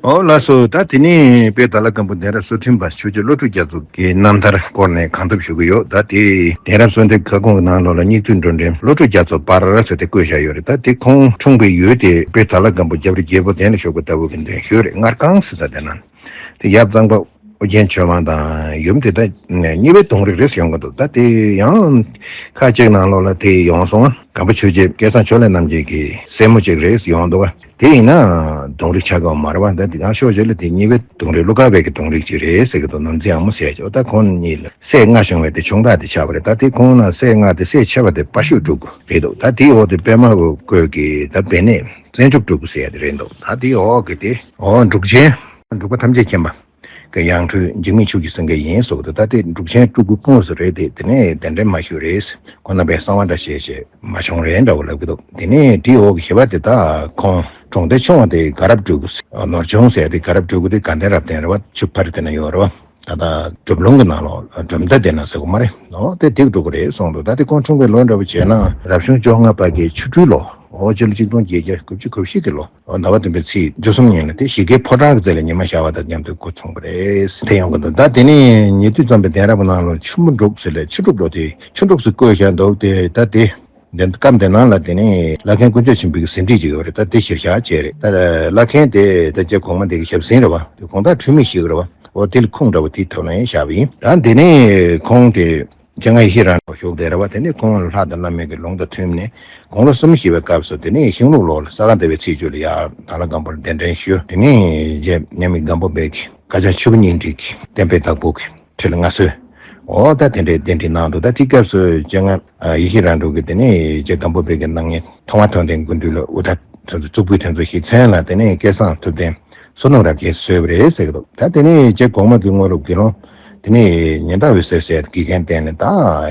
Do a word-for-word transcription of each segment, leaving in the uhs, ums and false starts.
ཨོ་ལགས་སོ། ད་དེ་ནས་དཔལ་ད་ལ་སྒམ་པོ་གདན་རབས་སུ་འཁྲུངས་པ་ཆོས་རྗེ་བློ་གྲོས་རྒྱ་མཚོ་གི་རྣམ་ཐར་སྐོར་ནས་གང་ཐུབ་ཞུ་གི་ཡོད། ད་དེ་གདན་རབས་གསོལ་འདེབས་ཁ་སྐོང་གི་ནང་ལོགས་ལ་སྙིགས་དུས་འགྲོ་འདྲེན་བློ་གྲོས་རྒྱ་མཚོ་པར་ཟེར་ཏེ་བཀོད་བཞག་ཡོད་རེད། ད་དེ་ཁོང་འཁྲུངས་པའི་ཡུལ་དེ་དཔལ་ད་ལ་སྒམ་པོ་རྒྱབ་རི་རྒྱལ་པོ་གདན་ལ་བཞུགས་པ་ལྟ་བུ་གི་མདུན་ཤོད་རེད། སྔར་གང་ཟེར་ས་དེ་ན། དེ་ཡབ་གཙང་པ་ཨོ་རྒྱན་ཆོས་དབང་དང་ཡུམ་དེ་ད་གཉིས་པའི་གདུང་རིགས་རེད་ཡོང་གི་འདུག་ད་དེ་ཡང་ཁ་ཅིག་ནང་ལོགས་ལ་དེ་ཡོང་སོང་། སྒམ་པོ་ཆོས་རྗེ་སྐལ་བཟང་ཕྱོགས་ལས་རྣམ་རྒྱལ་གྱི་སྲས་མོ་ཅིག་རེད་ཡོང་འདུག་དེ་ཡིན་ན་གདུང་རིགས་ཆགས་ཀྱི་མ་རེད་བ། ད་དེ་ཡང་ཕྱོགས་གཅིག་ལ་དེ་གཉིས་པའི་གདུང་རིགས་ཀླུ་དགའ་བོད་ཀྱི་གདུང་རིགས་ཅིག་རེད་ཟེར་གྱི་འདུག་ནོར་འཛིན་ཨ་མོ་ཟེར་ཡ་ཅིག་ད་ཁོང་གཉིས་ལ་སྲས་ལྔ་བྱུང་བའི་དེ་ཆུང་བདག་དེ་ཆགས་པ་རེད། ད་དེ་ཁོང་ན་སྲས་ལྔ་དེ་སྲས་ཆེ་བ་དེ་དཔའ་ཤོད་འབྲུག་རེད་འདུག་ད་དེའི་འོག་དེ་པདྨ་བཀོད་ཀྱི་ད་བན་ནས་བཙན་ཕྲུག་འབྲུག་ཟེར་ཡ་དེ་རེད་འདུག་ད་དེའི་འོག་གི་དེ་འོ་འབྲུག་ཆེན་འབྲུག་པ་ཐམས་ཅད་མཁྱེན་པ། གི་ཡང་སྤྲུལ་འཇིགས་མེད་ཆོས་ཀྱི་སེང་གེ་ཡིན་གསུངས་འདུག་ད་ལྟའི་འབྲུག་ཆེན་སྤྲུལ་སྐུ་དངོས་སུ་རེད་དེ། དེ་ནས་གདན་འདྲེན་མ་ཞུས་རེད། ཁོང་རྣམ་པས་གསང་བ་འདྲ་བྱས་བྱས་མ་བྱུང་རེད་འདྲ་བོ་ལབ་ཀྱི་འདུག་དེ་ནས་དེའི་འོག་གི་བཞི་པ་དེ་ད་ཁོང་གྲོང་སྡེ་ཆུང་བ་དེ་དགའ་རབ་སྤྲུལ་སྐུ་ནོར་ཆུང་ཟེར་དེ་དགའ་རབ་སྤྲུལ་སྐུ་དེ་དགའ་ལྡན་རབ་བརྟན་རེད་བ། ཆུ་ཕར་དེ་ན་ཡོད་རེད་བ། ད་ལྟ་སྒྲུབ་ལུང་གི་ནང་ལོགས་སྒྲུབ་མཐའ་དེ་ན་ཟེར་གོ་མ་རེད་ནོ། དེ་སྡིག་འགྲོ་གི་རེད་གསུངས་འདུག་ད་དེ་ཁོང་འཁྲུངས་པའི་ལོ་འདྲ་བོ་བྱས་ན་རབ་བྱུང་བཅོ་ལྔ་པ་གི་ཆུ་སྦྲུལ་ལོ། འོ་སྤྱི་ལོ་ཆིག་སྟོང་བརྒྱད་བརྒྱ་དགུ་བཅུ་གོ་བཞི་གི་ལོ། ཟླ་བ་བདུན་པའི་ཚེས་བཅུ་གསུམ་ཉིན་ལ་དེ་ཞི་རྒྱས་ཕོ་བྲང་གི་རྩེ་ལ་ཉི་མ་ཤར་བ་དང་མཉམ་དུ་སྐུ་འཁྲུངས་པ་རེད། དེ་ཡོང་གི་འདུག་ད་དེ་ནས་ཉེ་དུས་ཙམ་པའི་གདན་རབས་ནང་ལ་ཆུ་མོ་འབྲུག་ཟེར་ལས་ཆུ་འབྲུག་ལོ་དེ་ཆུ་འབྲུག་ཟེར་བཀོད་བཞག་འདུག་དེ་ད་དེ་འདི་སྐབས་འདི་ནང་ལ་དེ་ནས་བླ་མཁན་དཀོན་མཆོག་ཆེན་པོའི་ཟིན་བྲིས་ཅིག་ཡོད་རེད། ད་དེ་གཞིར་བཞག་བྱས་རེད། ད་བླ་མཁན་དེ་ད་རྗེ་གོང་མ་དེ་གི་ཞབས་སེན་རེད་བ། དེ་གོང་ཐག་འཁྲུལ་མེད་ཞིག་རེད་བ། འོ་དེ་ལ་ཁུངས་འདྲ་བོ་དེའི་ཐོག་ནས་བཞག་པ་ཡིན། ད་དེ་ནས་ཁོང་དེ། སྤྱན་སྔ་ཡེ་ཤེས་རང་གྲོལ་བཞུགས་བསྡད་རེད་བ། དེ་ནས་ཁོང་ལ་ལྷ་དང་བླ་མའི་གི་ལུང་དང་མཐུན་ནས་དགུང་ལོ་སུམ་ཅུ་བཞེས་པའི་སྐབས་སུ་དེ་ནས་ཤིང་ལུག་ལོ་ལ་ས་ག་ཟླ་བའི་ཚེས་བཅུ་ལ་ཡར་དྭགས་ལྷ་སྒམ་པོར་གདན་འདྲེན་ཞུས། དེ་ནས་རྗེ་མཉམ་མེད་སྒམ་པོ་པའི་གི་བཀའ་རྒྱ་ཆུ་བོ་གཉིས་འགྲིག་གི་བསྟན་པའི་བདག་པོ་གི་ཁྲི་ལ་མངའ་གསོལ། འོ་ད་དེ་འདྲའི་གདན་འདྲེན་གནང་འདུག་ད་དེ་སྐབས་སུ་སྤྱན་སྔ་ཡེ་ཤེས་རང་གྲོལ་གི་དེ་ནས་རྗེ་སྒམ་པོ་པའི་གི་སྣང་བརྙན་མཐོང་བ་ཐོས་ལྡན་ཀུན་འདུས་ལ་དབུ་ཐག་དེ་ཚོ་བཙུགས་པའི་དེ་ཚོ་ཞིག་མཚན་ལ་དེ་ནས་སྐལ་བཟང་ཐུབ་བསྟན་བསོད་ནམས་རབ་རྒྱས་གསོལ་བ་རེད་ཟེར་གི་འདུག་ད་དེ་ནས་རྗེ་གོང་མ་གི་དངོས་གྲུབ་དགེ་སློང་དེ་ནས་ཉི་ཟླ་འོད་ཟེར་ཟེར་དགེ་རྒན་བསྟེན་ནས་ད་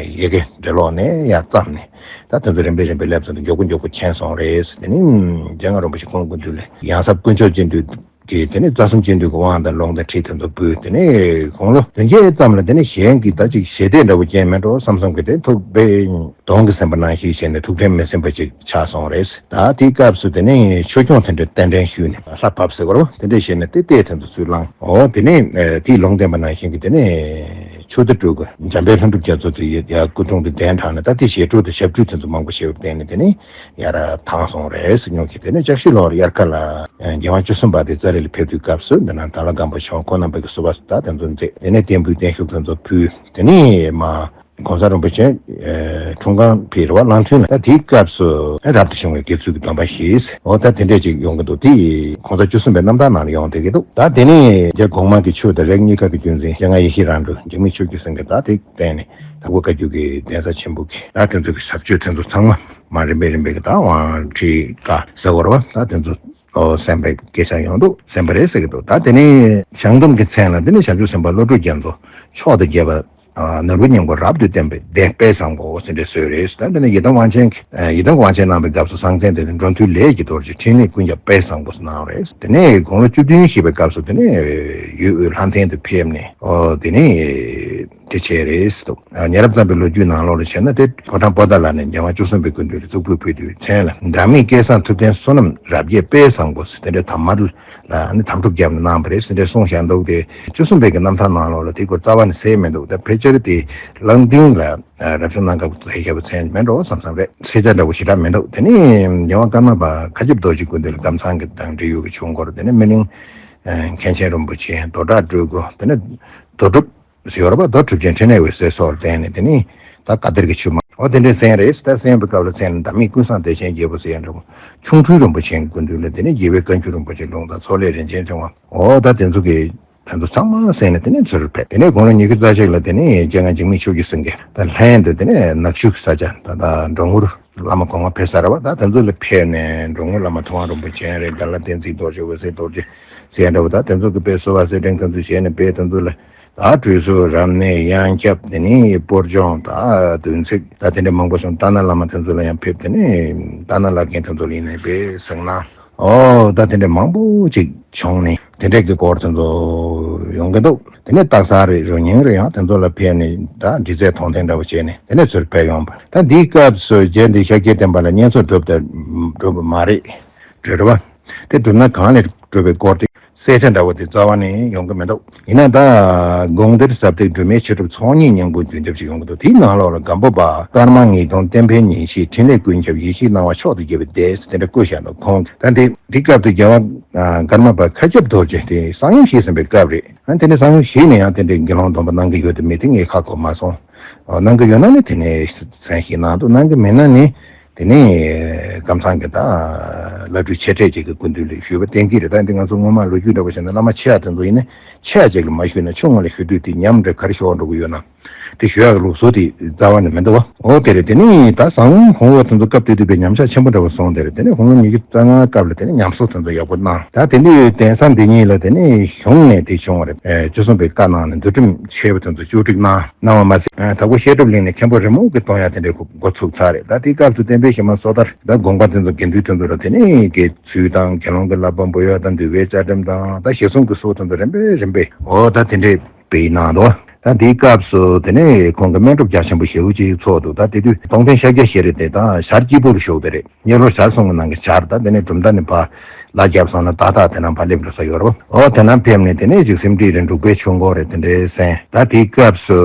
ཡ་གི་འབྲི་ཀློག་ནས་ཡར་བརྩམས་ནས་ད་དེ་ཚོ་རིམ་པས་རིམ་པས་སླེབས་ཚར་ནས་མགྱོགས་པོ་མགྱོགས་པོ་མཁྱེན་སོང་རེད། དེ་ནས་རྗེ་སྔ་རོམ་པ་ཆེ་ཁོང་སྐུ་མདུན་ལ་ཡང་ཟབ་དཀོན་མཆོག་སྤྱི་འདུས་ཀྱི་དེ་ནས་རྩ་གསུམ་སྤྱི་འདུས་ཀྱི་དབང་དང་ལུང་དང་ཁྲིད་དེ་ཚོ་ཕུལ། དེ་ནས་དགུང་ལོ་བདུན་བརྒྱད་ཙམ་ལ་དེ་ནས་གཞན་གྱིས་ད་ཅིག་ཞལ་འདེབས་འདྲ་བོ་ཅན་མེད་འགྲོ་བསམ་བསམ་གི་དེ་ཐུགས་དཔེ་གདོང་གི་སེམས་པ་ནང་བཞིན་བྱས་ནས་ཐུགས་དྲན་མི་ཟིན་པ་ཅིག་ཆགས་སོང་རེད། ད་དེའི་སྐབས་སུ་དེ་ནས་ཆོས་སྐྱོང་དེ་འདྲ་གདན་འདྲེན་ཞུས་ནས་ལྷ་བབས་ཟེར་བ་རེད་བ། དེ་འདྲ་བྱས་ནས་དེ་ལྟས་དེ་ཚོ་ཚུར་བླངས། འོ་དེ་ནས་དེའི་ལུང་བསྟན་པ་ནང་བཞིན་གྱི་དེ་ནས་ཆོས་སྡེ་སྤྲུལ་སྐུ་འཇམ་དཔལ་ལྷུན་གྲུབ་རྒྱ་མཚོ་དེ་ཡ་སྐུ་འཁྲུངས་དེ་གདན་དྲངས་ནས་ད་དེ་ཞལ་སྤྲུལ་དང་ཞབས་སྤྲུལ་དེ་ཚོ་མང་པོ་ཞེ་པོ་བསྟན་ནས་དེ་ནས་ཡར་ཐང་སོང་རེད་ཟེར་མྱོང་གི་དེ་ནས་ལྕགས་བཞི་ལོར་དབྱར་ཁ་ལ་རྒྱལ་དབང་བཅུ་གསུམ་པ་དེ་ཙཱ་རི་ལ་ཕེབས་དུས་སྐབས་སུ་འདི་ན་དྭགས་ལྷ་སྒམ་པོ་ཆེ་ཁོང་རྣམ་པ་གི་བསུ་བ་ད་དེ་ཚོ་མཛད། དེ་ནས་རྟེན་འབུལ་བརྟན་བཞུགས་དེ་ཚོ་ཕུལ། དེ་ནས་མ་གོང་ས་རིན་པོ་ཆེ་ཨེ་འཁྲུངས་སྐར་ཕེབས་རེད་བ། གླང་ཕྲན་ལ་ད་དེའི་སྐབས་སུ་ཨེ་རབ་ཏུ་བྱུང་བའི་དགེ་ཚུལ་གྱི་སྡོམ་པ་བཞེས། འོ་ད་དེ་འདྲས་ཅིག་ཡོང་གི་འདུག་དེ་གོང་ས་བཅུ་གསུམ་པའི་རྣམ་ཐར་ནང་ལ་ཡོང་བསྡད་ཀྱི་འདུག་ད་དེ་ནས་རྗེ་གོང་མ་གི་ཆོས་དང་རིགས་གཉིས་ཀ་གི་རྒྱུན་འཛིན་སྤྱན་སྔ་ཡེ་ཤེས་རང་གྲོལ་འཇིགས་མེད་ཆོས་ཀྱི་སེང་གེ་ད་དེ་བསྟེན་ནས་དྭགས་པོ་བཀའ་བརྒྱུད་ཀྱི་གདན་ས་ཆེན་པོ་གི་ད་དེ་ཚོ་གི་ཟབ་ཆོས་དེ་ཚོ་ཚང་མ་མར་རིམ་པས་རིམ་པས་ཀྱི་ད་དབང་ཁྲིད་བཀའ་ཟེར་བ་རེད་བ། ད་དེ་ཚོ་ཨོ་གསན་པའི་སྐད་ཆ་ཡོང་འདུག་གསན་པ་རེད་ཟེར་གྱི་འདུག་ད་དེ་ནས་ཞང་དུམ་གྱི་མཚན་ལ་དེ་ནས་བྱང་ཆུབ་སེམས་དཔའ་བློ་གྲོས་རྒྱ་མཚོ་མཆོག་ཏུ་རྒྱས་པ། ནོར་བུ་སྙིང་པོ་རབ་ཏུ་བརྟན་པའི་གདན་དཔལ་བཟང་པོ་ཟེར་འདྲ་སྲོལ་རེད། ད་དེ་ནས་ཡི་དམ་དབང་ཆེན་ཡི་དམ་དབང་ཆེན་གནང་བའི་སྐབས་སུ་གསང་མཚན་དེ་ནི་འགྲོ་མཐུན་ལས་ཀྱི་རྡོ་རྗེ་འཕྲིན་ལས་ཀུན་ཁྱབ་དཔལ་བཟང་པོ་ཟེར་གནང་བ་རེད། དེ་ནས་དགུང་ལོ་བཅུ་བདུན་བཞེས་པའི་སྐབས་སུ་དེ་ནས་ཡུལ་དབུས་ལྷ་ལྡན་དུ་ཕེབས་ནས་ཨོ་དེ་ནས། དེ་བྱས་རེད་ཟེར་འདུག་ཉེ་རབས་བརྩམས་པའི་ལོ་རྒྱུས་ནང་ལོགས་ལ་བྱས་ན་དེ་ཕོ་བྲང་པོ་ཏཱ་ལ་ནས་རྒྱལ་དབང་བཅུ་གསུམ་པའི་སྐུ་མདུན་ལ་གཙུག་ཕུད་ཕུལ་དུས་མཚན་ལ་སྒྲ་མེད་སྐལ་བཟང་ཐུབ་བསྟན་བསོད་ནམས་རབ་རྒྱས་དཔལ་བཟང་པོ་ཟེར་དེ་འདྲའི་དམ་མར་ལ་ནི་དམ་ཕྲུག་བརྒྱབ་ནས་གནང་བ་རེད་ཟེར་འདྲའི་གསུངས་བཞག་འདུག་དེ་བཅུ་གསུམ་པའི་གི་རྣམ་ཐར་ནང་ལོགས་ལ་དེ་སྐོར་རྩ་བ་ནས་གསལ་མི་འདུག་ད་ཕལ་ཆེར་དེ་གླང་མདུན་ལ་རབ་བྱུང་གནང་སྐབས་མཛད་བཞག་པའི་མཚན་མེད་འགྲོ་བསམ་བསམ་རེད། གསལ་ཆ་འདྲ་བོ་ཞེ་དྲག་མི་འདུག་དེ་ནས་རྒྱལ་དབང་ཀརྨ་པ་མཁའ་ཁྱབ་རྡོ་རྗེ་སྐུ་མདུན་ལ་གདམས་ཚང་གི་དང་འབྲེལ་ཡོད་ཀྱི་ཆོས་འཁོར་དེ་ནས་སྨིན་གླིང་མཁན་ཆེན་རིན་པོ་ཆེ་རྡོ་བྲག་སྤྲུལ་སྐུ་དེ་ནས་རྡོ་གྲུབ། ཟེར་བ་རེད་པ། རྡོ་གྲུབ་ཆེན་འཕྲིན་ལས་འོད་ཟེར་སོགས་བསྟན་ནས་དེ་ནས་ད་བཀའ་གཏེར་གྱི་ཆོས་མང་པོ་དེ་འདྲའི་གསན་རེད། ད་གསན་པའི་སྐབས་ལ་མཚན་ལ་ཟླ་མེད་ཀུན་བཟང་བདེ་ཆེན་རྒྱལ་པོ་ཟེར་ཡ་འདྲ་པོ། ཆོ་འཕྲུལ་རིན་པོ་ཆེའི་སྐུ་མདུན་ལ་དེ་ནས་རྒྱལ་བའི་བཀའ་འགྱུར་རིན་པོ་ཆེའི་ལུང་དང་ཚོགས་ལས་རིན་ཆེན་ཕྲེང་བ། འོ་ད་དེ་ཚོ་གི་དེ་ཚོ་ཚང་མ་གསན་ནས་དེ་ནས་ཚུར་ཕེབས། དེ་ནས་དགུང་ལོ་ཉི་ཤུ་རྩ་གཅིག་ལ་དེ་ནས་སྤྱན་སྔ་འཇིགས་མེད་ཆོས་ཀྱི་སེང་གེ་ད་ལྷན་དུ་དེ་ནས་ནག་ཆུ་གི་ས་ཆ་ད་ད་འབྲོང་ངུར་བླ་མ་གོང་མ་ཕེབས་ས་རེད་པ། ད་དེ་ཚོ་ལ་ཕེབས་ནས་འབྲོང་ངུར་བླ་མ་ཐུབ་དབང་རིན་པོ་ཆེ་རེད། དགའ་ལྡན་བསྟན་འཛིན་རྡོ་རྗེ་འོད་ཟེར་རྡོ་རྗེ་ཟེར་ཡ་འདྲ་པོ། ད་དེ་ཚོ་གི་དཔེ་གསོལ་བ་གསེར་ཕྲེང་དེ་ཚོ་བྱས་ནས་དཔེ་དེ་ཚོ་ལ། ད་གྲོས་ཚོགས་རབ་གནས་ཡང་ཁྱབ་དེ་ནས་སྤོར་སྦྱོང་ད་བདུན་ཚིགས་ད་དེ་འདྲ་མང་པོ་སོང་། ལྟ་ན་བླ་མ་དེ་ཚོ་ལ་ཡང་ཕེབས། དེ་ནས་ལྟ་ན་བླ་རྒན་དེ་ཚོ་ལ་ཡིན་ནའི་དཔེ་གཟིགས་ན་ཨོ་ད་དེ་འདྲ་མང་པོ་ཅིག་བྱུང་ནས་དེ་འདྲ་གི་སྐོར་དེ་ཚོ་ཡོང་གི་འདུག་དེ་ནས་སྟག་ཚང་རེད། རུ་སྙིང་རེད། ཡང་དེ་ཚོ་ལ་ཕེབས་ནས་ད་འདྲི་རྩད་མཐོང་ཐེངས་འདྲ་པོ་བྱས་ནས་དེ་ནས་ཚུར་ཕེབས་ཡོང་བ། ད་འདིའི་སྐབས་སུ་རྗེ་འདི་ཤཱཀྱའི་བསྟན་པ་ལ་བསྙེན་སོགས་གྲུབ་དང་གྲུབ་པ་མ་རེད་འགྲོ་རེད་བ། དེ་གྲུབ་ན་གང་ལས་གྲུབ་པའི་སྐོར་དེ། དཔེ་ཆ་འདྲ་བོ་དེ་རྩ་བ་ནས་ཡོང་གི་མི་འདུག་ཡིན་ན་ད་དགོངས་གཏེར་ཟབ་གཏེར་སྒྲོན་མེའི་ཆོས་གྲུབ་ཚོགས་གཉིས་སྙིང་པོ་རྒྱུན་ཁྱབ་ཅིག་ཡོང་གི་འདུག་དེའི་ནང་ལོགས་ལ་སྒམ་པོ་པ་ཀརྨ་ངེས་དོན་བསྟན་འཕེལ་ཉིན་ཤས་འཕྲིན་ལས་ཀུན་ཁྱབ་ཡེ་ཤེས་སྣང་བ་མཆོག་ཏུ་རྒྱས་པའི་སྡེ་དེ་འདྲ་བཀོད་བཞག་འདུག་ཁོང་ད་དེ་དེ་སྐབས་དུ་རྒྱལ་བ་ཀརྨ་པ་མཁའ་ཁྱབ་རྡོ་རྗེ་དེ་གསང་ཡུམ་བཞེས་ཟིན་པའི་སྐབས་རེད། ཨ་དེ་ནས་གསང་ཡུམ་བཞེས་ནས་ཡང་དེ་འདྲའི་དགེ་སློང་སྡོམ་པ་གནང་གི་ཡོད་དེ་མེད་དེ་ངས་ཧ་གོ་མ་སོང་། གནང་གི་ཡོད་ན་ནི་དེ་ནས་མཚན་ཞིག་གནང་འདུག་གནང་གི་མེད་ན་ནི། དེ་ནས་ཀམ་ཚང་གི་ད་བླ་སྤྲུལ་ཆེ་གྲས་ཅིག་གི་སྐུ་མདུན་ལ་ཞུས་པ་བསྟན་གྱི་རེད། ད་འདི་ང་ཚོ་སྔོན་མ་ལོ་རྒྱུས་འདྲ་བོ་བཤད་ན་བླ་མ་ཆེ་བ་དེ་ཚོ་ཡིན་ན་ཆེ་བ་ཅིག་ལ་མ་ཞུས་ན་ཆུང་ངུ་ལ་ཞུ་དུས་དེ་ཉམས་འདྲ་ག་རེ་ཤོར་འགྲོ་གི་ཡོད་ན། དེ་ཞུ་ཡག་གི་ལུགས་སྲོལ་དེ་རྩ་བ་ནས་མི་འདུག་བ། འོ་དེ་རེད། དེ་ནས་ད་ཟམ་གདོང་གོང་འོག་དེ་ཚོ་སྐབས་དེ་དུས་པའི་ཉམས་ཆག་ཆེན་པོ་འདྲ་བོ་སོང་དེ་རེད། དེ་ནས་དགུང་ལོ་ཉི་ཤུ་རྩ་ལྔ་སྐབས་ལ་དེ་ནས་ཉམས་གསོ་དེ་ཚོ་ཡག་པོ་གནང་། ད་དེ་དུས་གདན་ས་འདི་གཉིས་ལ་དེ་ནས་གཞུང་ནས་དེ་བྱུང་བ་རེད། ཨེ་བཅུ་གསུམ་པའི་བཀའ་གནང་ནས་འདུལ་ཁྲིམས་ཆེ་བ་དེ་ཚོ་བཅོས་སྒྲིག་གནང་གནང་བ་མ་ཟད། ཨ་དྭགས་པོ་བཤད་སྒྲུབ་གླིང་ནས་མཁན་པོ་རི་མོ་གི་གཏོང་ཡ་དེ་འདྲའི་འགོ་ཚུགས་ཚར་རེད། ད་དེའི་སྐབས་སུ་བསྟན་པའི་གཞི་མ་སོ་ཐར་ད་དགོངས་པ་དེ་ཚོ་དགེ་འདུན་དེ་ཚོ་ལ་དེ་ནས་དགེ་ཚུལ་དང་དགེ་སློང་གི་བསླབ་པ་འབུལ་ཡ་དང་འདུལ་བའི་བཅའ་ཁྲིམས་དང་ད་ཞེ་གསུང་གི་སྲོལ་དེ་ཚོ་རིམ་པས་རིམ་པས་འོ་ད་དེ་འདྲའི་སྤེལ་གནང་འདུག་ད་དེའི་སྐབས་སུ་དེ་ནས་ཁོང་གི་སྨན་སྒྲུབ་རྒྱ་ཆེན་པོ་ཞེ་པོ་ཅིག་ཚོགས་འདུག་ད་དེ་དུས་སྟོང་ཐུན་ཤཱཀྱ་ཤྲཱི་དེ་ད་ཞག་གཅིག་པོ་ལ་བཞུགས་དེ་རེད། གཉེར་ལོ་ཞག་གསུམ་གྱི་ནང་གི་ཞག་ད་དེ་ནས་གྲུབ་མཐའ་ནས་ཕར་ལ་རྒྱབ་སོང་ན་ཏག་ཏག་དེ་ནང་ཕར་སླེབས་འགྲོ་ས་ཡོད་རེད། འོ་དེ་ནང་ཕེབས་ནས་དེ་ནས་ཅིག་སེམས་ཁྲིད་རེད། འབྲུག་པའི་ཆོས་འཁོར་རེད། དེ་འདྲའི་གསན། ད་དེའི་སྐབས་སུ་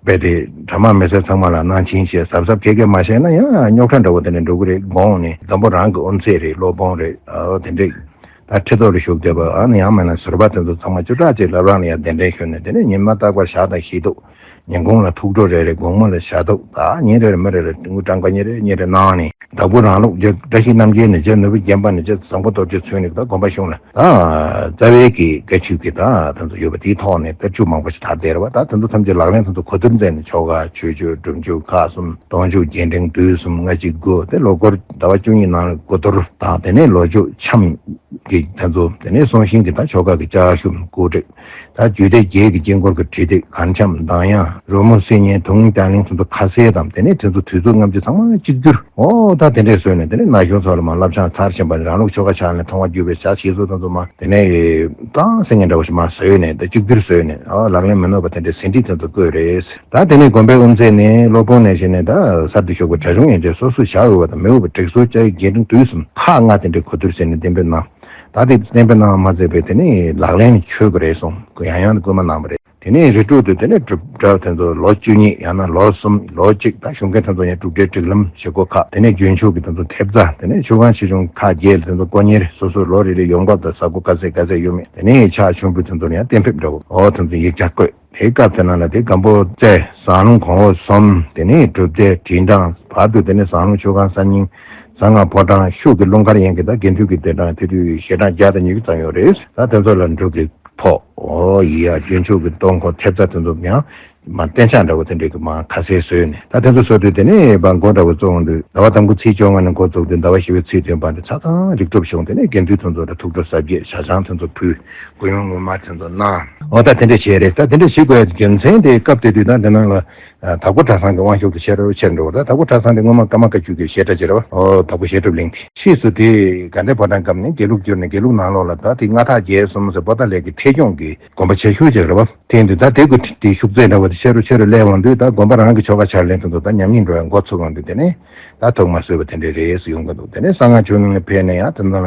རྦད་དེ་གྲྭ་མང་མི་སེར་ཚང་མ་ལ་གནང་སྦྱིན་བྱས་གཟབ་གཟབ་ཁེ་ཁེ་མ་བྱས་ན་ཡང་རྙོག་དྲ་འདྲ་བོ་དེ་འདྲ་འགྲོ་གི་རེད། དགོངས་ནས་འཛམ་བུ་རང་གི་དབུ་མཛད་རེད། སློབ་དཔོན་རེད། འོ་དེ་འདྲའི་ད་ཁྲི་ཐོག་ལ་བཞུགས་བསྡད་པ་ཨ་ནི་ཡང་མིན་ན་ཟུར་པ་དེ་ཚོ་ཚང་མ་བཅུ་ཕྲག་གཅིག་བླ་བྲང་ལ་ཡང་གདན་འདྲེན་ཞུས་ནས་དེ་ནས་ཉི་མ་རྟག་པར་ཞག་དང་བཞི་ཐུག་ཉིན་གུང་ལ་ཐུགས་སྤྲོ་རེ་རེ། དགོང་མོ་ལ་ཞག་ཐུག་ད་ཉིན་རེར་མི་རེ་རེ་དངུལ་གྲངས་ཀ་ཉིན་རེ་ཉིན་རེ་གནང་ནས་བདག་པོ་རང་ལུགས་རྗེ་བཀྲ་ཤིས་རྣམ་རྒྱལ་ནས་རྗེ་ནོར་བུ་བརྒྱན་པ་ནས་རྗེ་བཟང་པོ་རྡོ་རྗེ་ཚུན་ནས་ད་དགོན་པ་གཞུང་ལ་ད་རྩ་བའི་གི་བཀའ་ཆོས་ཀྱི་ད་དེ་ཚོ་ཡོད་པ་དེའི་ཐོག་ནས་དཔེར་བརྗོད་མང་པོ་ཞིག་དར་བསྡད་རེད་བ། ད་དེ་ཚོ་ཐམས་ཅད་ལག་ལེན་དེ་ཚོ་གོ་བསྡུར་མཛད་ནས་ཆོ་ག་ཆོས་སྤྱོད་སྒྲུབ་མཆོད་ཁག་གསུམ་གཏོར་མཆོད་རྒྱས་འབྲིང་བསྡུས་གསུམ་ལྔ་གཅིག་དགུ་དེ་ལོ་འཁོར་ཟླ་བ་བཅུ་གཉིས་ནང་ལ་དགུ་གཏོར་དང་དེ་ནས་ལོ་མཆོད་འཆམ། གི་དེ་ཚོ་དེ་ནས་གསུང་ཤིང་གི་ད་ཆོ་ག་གི་བཅའ་བཞུགས་སྐུ་བགྲེས། ད་རྒྱུད་སྡེ་བརྒྱད་ཀྱི་དཀྱིལ་འཁོར་གྱི་ཁྲིད་སྟེགས་གར་འཆམ་གདངས་དབྱངས་རོལ་མོ་སིལ་སྙན་དུང་རྒྱ་གླིང་ཚོ་ཚོ་ཁ་གསལ་དང་དེ་ནས་དེ་ཚོ་དུས་ཚོད་སྔ་ཕྱི་ཚང་མ་གཅིག་གྱུར། ཨོ་ད་དེ་འདྲས་བཟོས་ནས་དེ་ནས་ན་གཞོན་ཚོ་ལ་མ་བསླབ་བྱ་མཚར་ཆེན་པ་རང་ལུགས་ཆོ་ག་ཕྱག་ལེན་མཐོང་བ་བརྒྱུད་པའི་བྱ་བྱེད་སྲོལ་དེ་ཚོ་མ་དེ་ནས་ད་སེང་གེ་འདྲ་བོ་ཞིག་མ་བཟོས་ནས་ད་གཅིག་གྱུར་བཟོས་ནས་ཨོ་ལག་ལེན་མི་གནོད་པ་དེ་འདྲའི་ཟིན་བྲིས་དེ་ཚོ་བཀོད་རེད། ད་དེ་ནས་དགོན་པའི་དབུ་མཛད་ནས་སློབ་དཔོན་ནས་བྱས་ནས་ད་གསར་དུ་ཞུགས་པའི་གྲྭ་གཞུང་ཡན་ཆད་སོ་སོས་བྱ་འོས་པ་དང་མི་འོས་པ་སྒྲིག་སྲོལ་བཅའ་ཡིག་རྒྱས་འབྲིང་བསྡུས་གསུམ་ཁག་ལྔ་དེ་འདྲའི་གོ་བསྡུར་བྱས་ནས་གཏན་འབེབས་གནང་། ད་དེ་གཏན་འབེབས་གནང་མ་ཚད་པའི་དེ་ནས་ལག་ལེན་ཆོས་ཀྱི་རེད་གསུངས་ཡང་ཡང་དུ་སྐུལ་མ་གནང་བ་རེད། དེ་ནས་རི་ཁྲོད་དུ་དེ་ནས་སྒྲུབ་གྲྭ་དེ་ཚོ་ལོ་བཅུ་གཉིས་ཡང་ན་ལོ་གསུམ་ལོ་གཅིག་ད་ཞུགས་མཁན་དེ་ཚོ་ཡང་སྒྲུབ་གྲྭའི་སྒྲིག་ལམ་བྱེད་སྒོ་ཁག་དེ་ནས་རྒྱུན་ཆོས་ཀྱི་དེ་ཚོ་ཐེབས་རྩ་དེ་ནས་ཆོས་ཁང་ཆེ་ཆུང་ཁག་བརྒྱད་དེ་ཚོ་དཀོན་གཉེར་སོ་སོའི་ལོ་རེ་རེའི་ཡོང་འབབ་དང་གཟའ་འཁོར་ག་ཚད་ག་ཚད་ཡོད་མེད་དེ་ནས་ཕྱག་མཆོད་འབུལ་དེ་ཚོ་ལ་ཡང་གཏན་འབེབས་འདྲ་བོ་འོ་དེ་ཚོ་ཡིག་ཆ་བཀོད། དེའི་སྐབས་དེ་ནང་ལ་དེ་སྒམ་པོ་རྩེ་ཟངས་ལུང་གོང་འོག་གསུམ་དེ་ནས་སྒྲུབ་སྡེ་དྲིལ་བསྒྲགས་བར་དུ་དེ་ནས་ཟངས་ལུང་ཆོས་ཁང་གསར་རྙིང་གསང་སྔགས་ཕོ་བྲང་ཤུགས་ཀྱི་རླུང་དཀར་ཡན་གྱི་ད་དགེ་འདུན་གྱི་སྡེ་གྲངས་དེ་དུས་ཞལ་གྲངས་བརྒྱ་དང་ཉི་ཤུ་ཙམ་ཡོད་རེད། ད་དེ་ཚོ་ལ་འབྲུག་གི་ཕོག་ཨོ་ཡི་ཡ་རྒྱུན་ཆོས་ཀྱི་གཏོང་སྒོ་ཐེབས་རྩ་དེ་ཚོ་ཡང་མ་གཏན་འཇགས་འདྲ་བོ་དེ་འདྲས་ཀྱི་མ་ཁ་གསལ་བཟོས་ནས་ད་དེ་ཚོ་བཟོ་དུས་དེ་ནས་བར་འགོ་འདྲ་བོ་བཙུགས་འོང་དུས་ཟླ་བ་དང་པོ་ཚེས་བཅོ་ལྔ་ནས་འགོ་བཙུགས་དུས་ཟླ་བ་བཞི་པའི་ཚེས་བདུན་བར་དུ་ཆ་ཚང་རིག་གྲུབ་བྱུང་། དེ་ནས་དགེ་འདུན་དེ་ཚོ་ལ་ཐུགས་སྤྲོ་གཟབ་རྒྱས་ཞལ་བྱང་དེ་ཚོ་ཕུལ། སྐུ་ཡོན་སྔོན་མ་དེ་ཚོ་གནང་། འོ་ད་དེ་འདྲ་བྱས་རེད། ད་དེ་འདྲ་བྱེད་དགོས་ཡ་རྒྱུ་མཚན་དེ་སྐབས་དེ་དུས་ད་འདི་ནང་ལ་དྭགས་པོ་གྲྭ་ཚང་གི་དབང་ཤུགས་དེ་ཆེ་རུ་ཆེར་འགྲོ་བ། ད་དྭགས་པོ་གྲྭ་ཚང་དེ་སྔོན་མ་ཀརྨ་བཀའ་བརྒྱུད་ཀྱི་བཤད་གྲྭ་ཅིག་རེད་བ། ཨོ་དྭགས་པོ་བཤད་སྒྲུབ་གླིང་དེ་ཕྱིས་སུ་དེ་དགའ་ལྡན་ཕོ་བྲང་སྐབས་ནས་དགེ་ལུགས་བསྒྱུར་ནས་དགེ་ལུགས་ནང་ལོགས་ལ་ད་དེ་མངའ་ཐང་རྒྱས་གསུམ་ཟེར་པོ་ཏཱ་ལའི་གི་ཐེད་སྐྱོང་གི་དགོན་པ་ཆེ་ཤོས་ཅིག་རེད་བ། དེ་ཡིན་དུས་ད་དེ་གི་དེ་ཤུགས་ཚད་འདྲ་བ་དེ་ཆེ་རུ་ཆེ་རུ་སླེབས་འོང་དུས་ད་དགོན་པ་རང་གི་ཆོ་ག་ཕྱག་ལེན་དེ་ཚོ་ད་ཉམས་མྱོང་འགྲོ་ཡ་འགོ་ཚུགས་འོང་དུས་དེ་ནས་ད་ཐུགས་མ་བཟོད་པ་དེ་འདྲ་རེད་ཟེར་ཡོང་གི་འདུག་དེ་ནས་གསང་སྔགས་ཆོས་གླིང་ལ་ཕེབས་ནས་ཡང་དེ་ཚོ་ལ་